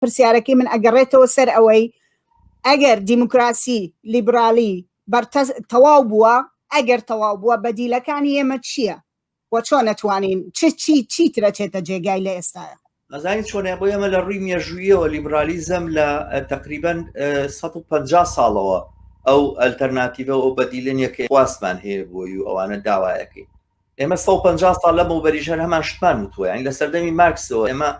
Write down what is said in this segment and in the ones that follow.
پرسیارەکەی من ئەگەڕێتەوە سەر ئەوەی ئەگەر دیموکراسی لیبرالی بەرتە تەواو بووە ئەگەر تەواو بووە بەدیلەکانی ئێمە چییە و چۆن ئەتوانین چ چی چیترە چێتە جێگای لە ئێستاە؟ ئەزانی چۆنە بۆ ئێمە لە ڕووی مێژوویەوە لیبرالیزم لە تقریبان 150 ساڵەوە ئەو ئەلتەرناتیڤە و ئەو بەدیلە نیە کە خواستمان هەیە بۆی و ئەوانە داوایەکەی ئێمە 150 ساڵ لەمەوبەریش هەر هەمان شتمان وتووە یانی لە سەردەمی مارکسەوە ئێمە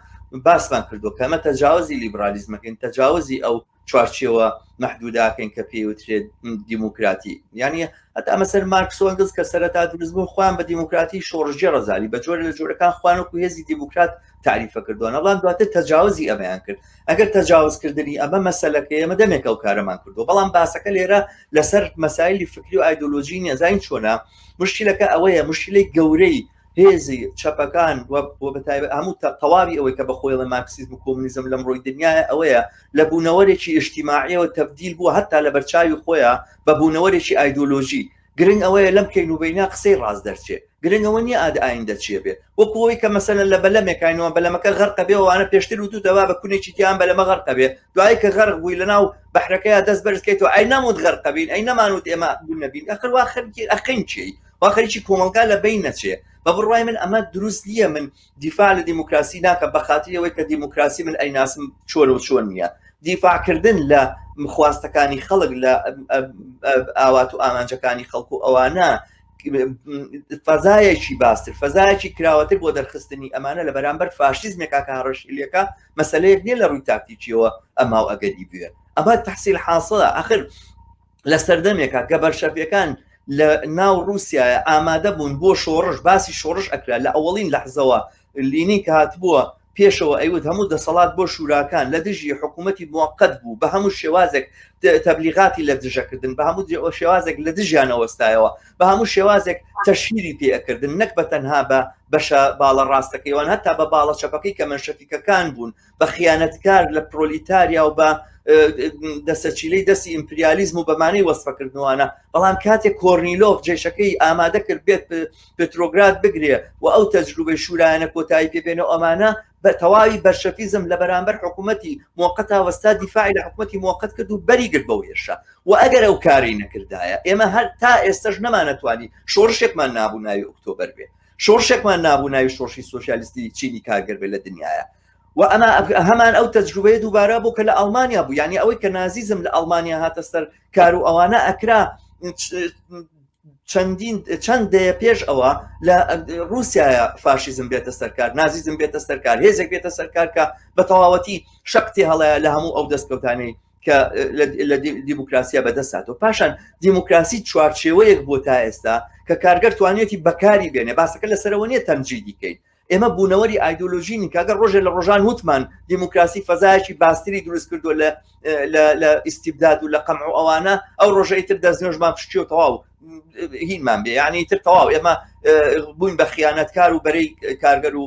باسمان کردووە کە ئەمە تەجاوزی لیبرالیزمەکەین تەجاوزی ئەو چوارچێوە مەحدوداکەین کە پێی وترێت دیموکراتی یعنی هەتا مەسەر مارکس و ئەنگلز کە سەرەتا دروست بوون خۆیان بە دیموکراتی شۆڕشگێڕ زانی بە جۆرە لە جۆرەکان خۆیان وەکو هێزی دیموکرات تعریفە کردووە بەڵام دواتر تەجاوزی ئەمەیان کرد ئەگەر تەجاوزکردنی ئەمە مەسەلەکە ئێمە دەمێک ئەو کارەمان کردو بەڵام باسەکە لێرە لەسەر مەسایلی فکری و ئایدۆلۆژی نیە زین چۆنە مشکلەکە ئەوەیە مشکلەی گەورەی هێزی چەپەکان و بەتایبەت هەموو تەواوی ئەوەی کە بەخۆی ڵێ مارکسیزم و کۆمونیزم لەم ڕۆی دنیاە ئەوەیە لە بوونەوەرێکی ئیجتیماعیەوە تەبدیل بووە هەتا لە بەرچاوی خۆیان بە بوونەوەرێکی ئایدۆلۆژی گرنگ ئەوەیە لەم کەین و بینە قسەی ڕاست دەرچێ گرنگ ئەوە نییە ئاد ئایندە چیە بێ وەکو ئەوەی کە مەسەلەن لە بەلەمێکاینەوە بەلەمەکە غەرقە بێ وانە پێشتر وتوتە با بە کونێکی تیان بەلەمە غەرقە بێ دوایی کە غەرق بووی لەناو بەحرەکەیا دەست بەرز کەیتەوە ئەی نەموت غەرقە بین ئەی نەمانوت ئێمە بوون نەبین ئەخر وا خەریکی ئەخەین چێی وا خەریکی کۆمەڵگا لە بین نەچێ بە بڕوای من ئەمە دروست نییە من دیفاع لە دیموکراسی ناکەم بە خاتری ئەوەی کە دیموکراسی من ئەیناسم چۆن و چۆن نییە دیفاعکردن لە خواستەکانی خەڵک لە ئاوات و ئامانجەکانی خەڵک و ئەوانە فەزایەکی باستر فەزایەکی کراوەتر بۆ دەرخستنی ئەمانە لە بەرامبەر فاشیزمێکا کە هەڕەشیلەکە مەسلەیەک نییە لە ڕووی تاکتیکیەوە ئەما و ئەگەری بوێ ئەمە تحصیل حاصلە ئەخر لە سەردەمێکا کە بەلشەفیەکان لە ناو ڕووسایە ئامادە بوون بۆ شۆڕش باسی شۆڕش ئەکرا لە ئەوەڵین لەحزەوە لینین کە هاتبووە پێشەوە ئەیوت هەموو دەسەڵات بۆ شوراکان لە دژی حکوومەتی موقت بوو بە هەموو شێوازێک تەبلیغاتی لە دژەکردن بە هەموو شێوازێک لە دژیانە وەستایەوە بە هەموو شێوازێک تەشهیری پێ ئەکردن نەک بە تەنها بە بەشە باڵە ڕاستەکەیوان هەتا بە باڵە چەپەکەی کە مەنشەفیکەکان بوون بە خیانەتکار لە پرۆلیتاریا و بە دەسەچیلەی دەستی ئیمپریالیزم و بەمانەی وەسفەکردنوانە بەڵام کاتێک کۆرنیلۆف جێشەکەی ئامادە کرد بێت پترۆگراد بگرێ و ئەو تەجروبەی شورایانە کۆتایی پێبێنە ئەمانە بە تەواوی بەرشەفیزم لە بەرامبەر حکوومەتی موقتا وەستا دیفاعی لە حکوومەتی موقت کرد و بەری گرت بەو هێرشە و ئەگەر ئەو کاری نەکردایە ئێمە هەر تا ئێستش نەمانەتوانی شۆڕشێکمان نابوو ناوی ئۆکتۆبەر بێ شۆڕشێکمان نابوو ناوی شۆڕشی سۆسیالیستی چینی کارگەر بێ لە دنیاە و ئەمە هەمان ئەو تەجروبەیە دووبارە بوو کە لە ئەڵمانیا بوو یعنی ئەوەی کە نازیزم لە ئەڵمانیا هاتە سەر کار و ئەوانە ئەکرا چەندین چەند دەیە پێش ئەوە لە رووسایە فاشیزم بێتە سەرکار نازیزم بێتە سەرکار هێزێک بێتە سەرکار کە بە تەواوەتی شەقتی هەڵەیە لە هەموو ئەو دەستکەوتانەی کە لە دیموکراسیا بەدەست هاتەوە پاشان دیموکراسی چوارچێوەیەک بۆ تا ئێستا کە کارگەر توانێتی بەکاری بێنێ باسەکە لەسەرەوە نییە تەمجیدی کەین ئێمە بوونەوەری ئایدۆلۆژی نین کاگە ڕۆژێ لە ڕۆژان وتمان دیموکراسی فەزایەکی باستری دروست کردو لە لە ئیسیبداد و لە قەمع و ئەوانە ئەو ڕۆژەی تر دەستنوێژمان پشتی و تەواو هینمان بێ یعنی تر تەواو ئێمە بووین بە خیانەتکار و بەرەی کارگەر و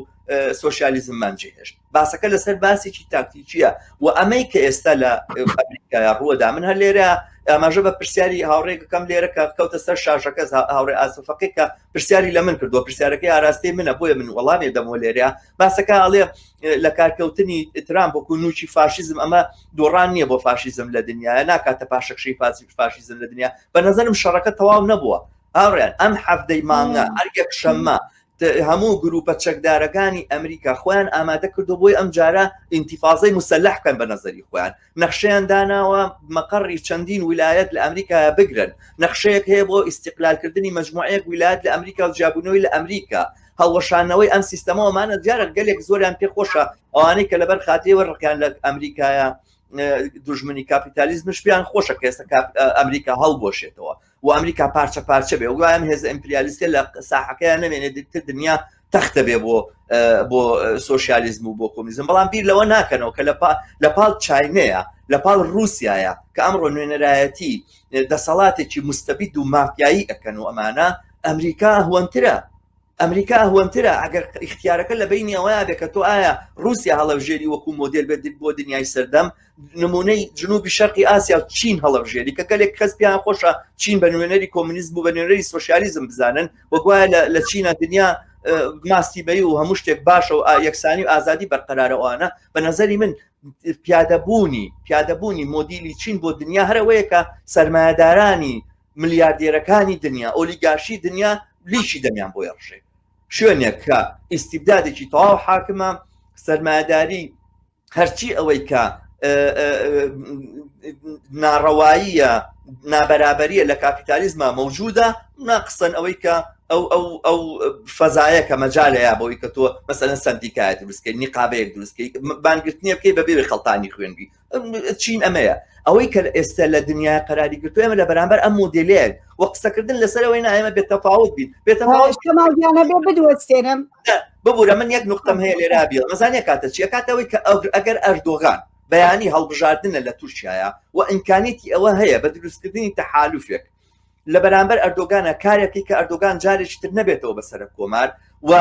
سۆسیالیزممان جێهێشت باسەکە لەسەر باسێکی تاکتیکیە و ئەمەی کە ئێستا لە ئەمریکایا ڕووەدا من هەر لێرە ئاماژە بە پرسیاری هاوڕێکەکەم لێرە کە کەوتە سەر شاشەکە هاوڕێ ئاسفەقی کە پرسیاری لە من کردووە پرسیارەکەی ئاراستەی منە بۆیە من وەڵامێ دەمەوە لێرە باسەکە ئەڵێ لە کارکەوتنی ترامپ وەکو نوکی فاشیزم ئەمە دۆڕان نییە بۆ فاشیزم لە دنیا ناکاتە پاشەکشەی فاشیزم لە دنیا بە نظرم شەڕەکە تەواو نەبووە هاوڕێیان ئەم حەفتەی مانگە هەر یەک شەممە هەموو گروپە چەکدارەکانی ئەمریکا خۆیان ئامادە کردو بۆی ئەم جارە ئینتیفازەی مسلح بکەن بە نظری خۆیان نەخشەیان داناوە مەقەڕی چەندین ویلایەت لە ئەمریکا بگرن نەخشەیەک هەیە بۆ ئیستیقلالکردنی مەجموعەیەک ویلایەت لە ئەمریکا و جیابوونەوەی لە ئەمریکا هەڵوەشانەوەی ئەم سیستەمەوەمانە دیارە گەلێک زۆریان پێخۆشە ئەوانەی کە لەبەر خاتریەوە ڕقیان لە ئەمریکایە دوژمنی کاپیتالیزمش پێیان خۆشە کە ئێستا ئەمریکا هەڵبوەشێتەوە و ئەمریکا پارچە پارچە بێ و ئەم هێزە ئیمپریالیستە لە ساحەکەیان نەمێنێت تر دنیا تەختە بێ بۆ بۆ سۆسیالیزم و بۆ کۆمیزم بەڵام بیر لەوە ناکەنەوە کە لە پاڵ چینەیە لە پاڵ رووسایە کە ئەمڕۆ نوێنەرایەتی دەسەڵاتێکی مستەبید و مافیایی ئەکەن و ئەمانە ئەمریکا هەوەنترە ئەمریکا ئەهوەنترە ئەگەر ئیختیارەکە لە بەینی ئەوەیا بێ کە تۆ ئایا ڕووسیا هەڵەبژێری وەکو مۆدێل بێت بۆ دنیای سەردەم نمونەی جنوبی شەرقی ئاسیا و چین هەڵەبژێری کە گەلێک کەس پێیان خۆشە چین بە نوێنەری کۆمونیزم و بە نوێنەری سۆسیالیزم بزانن و گوایە لە چینە دنیا ماستی بەی و هەموو شتێک باشە و یەکسانی و ئازادی بەرقەرارەوانە بە نظری من. پیادەبوونی پیادەبوونی مۆدیلی چین بۆ دنیا هەرەوەیە کە سەرمایەدارانی ملیاردێرەکانی دنیا ئۆلیگارشی دنیا لیشی دەمیان بۆ ڕژێ شوێنێک کە ئیستیبدادێکی تەواو حاکمە سەرمایەداری هەرچی ئەوەی کە ناڕەواییە نابەرابەریە لە کاپیتالیزما مەوجودە ناقسەن ئەوەی کە ئەو ئەو ئەو فەزایە کە مەجالەیە بۆی کە تۆ مەسەلەن سەندیکایە دروستکەی نیقابەیەک دروستکەی بانگرتنیە بکەی بەبێ خەڵتانی خوێنبی چین ئەمەیە ئەوەی کە ئێستا لە دنیا قەراری گرتو ئێمە لە بەرامبەر ئەم مۆدێلەیە و قسەکردن لەسەر ئەوەی نا ئێمە بێتەفاوت بین بێتەفاوت کەماڵ گیانە بێ بدوەستێنم ببورە من یەک نقطەم هەیە لێرا بێ مەزانێ کاتە چی کاتەوەی کە ئەگەر ئەردۆغان بەیانی هەڵبژاردنە لە تورکیاە و ئیمکانیتی ئەوە هەیە بە دروستکردنی تەحالوفێک لە بەرامبەر ئەردۆگانە کارێکی کە ئەردۆگان جارێکی تر نەبێتەوە بە سەرەک کۆمار و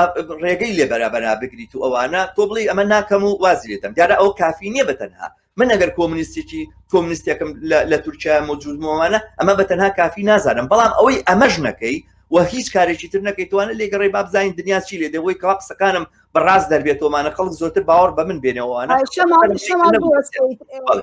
ڕێگەی لێ بەرابەرا بگریت و ئەوانە تۆ بڵێ ئەمە ناکەم و وازی لێتەم دیارە ئەو کافی نییە بە تەنها من ئەگەر کۆمونیستێکی کۆمونیستێکم لە تورکیا مەوجودمەوانە ئەمە بە تەنها کافی نازانم بەڵام ئەوەی ئەمەش نەکەی و هیچ کارێکی تر نەکەی توانە لێگەڕی بابزانین دنیا چی لێ دەوەی کەوا قسەکانم بەڕاست دەربێتۆمانە خەڵک زۆرتر باوەڕ بە من بێنەوەوانە.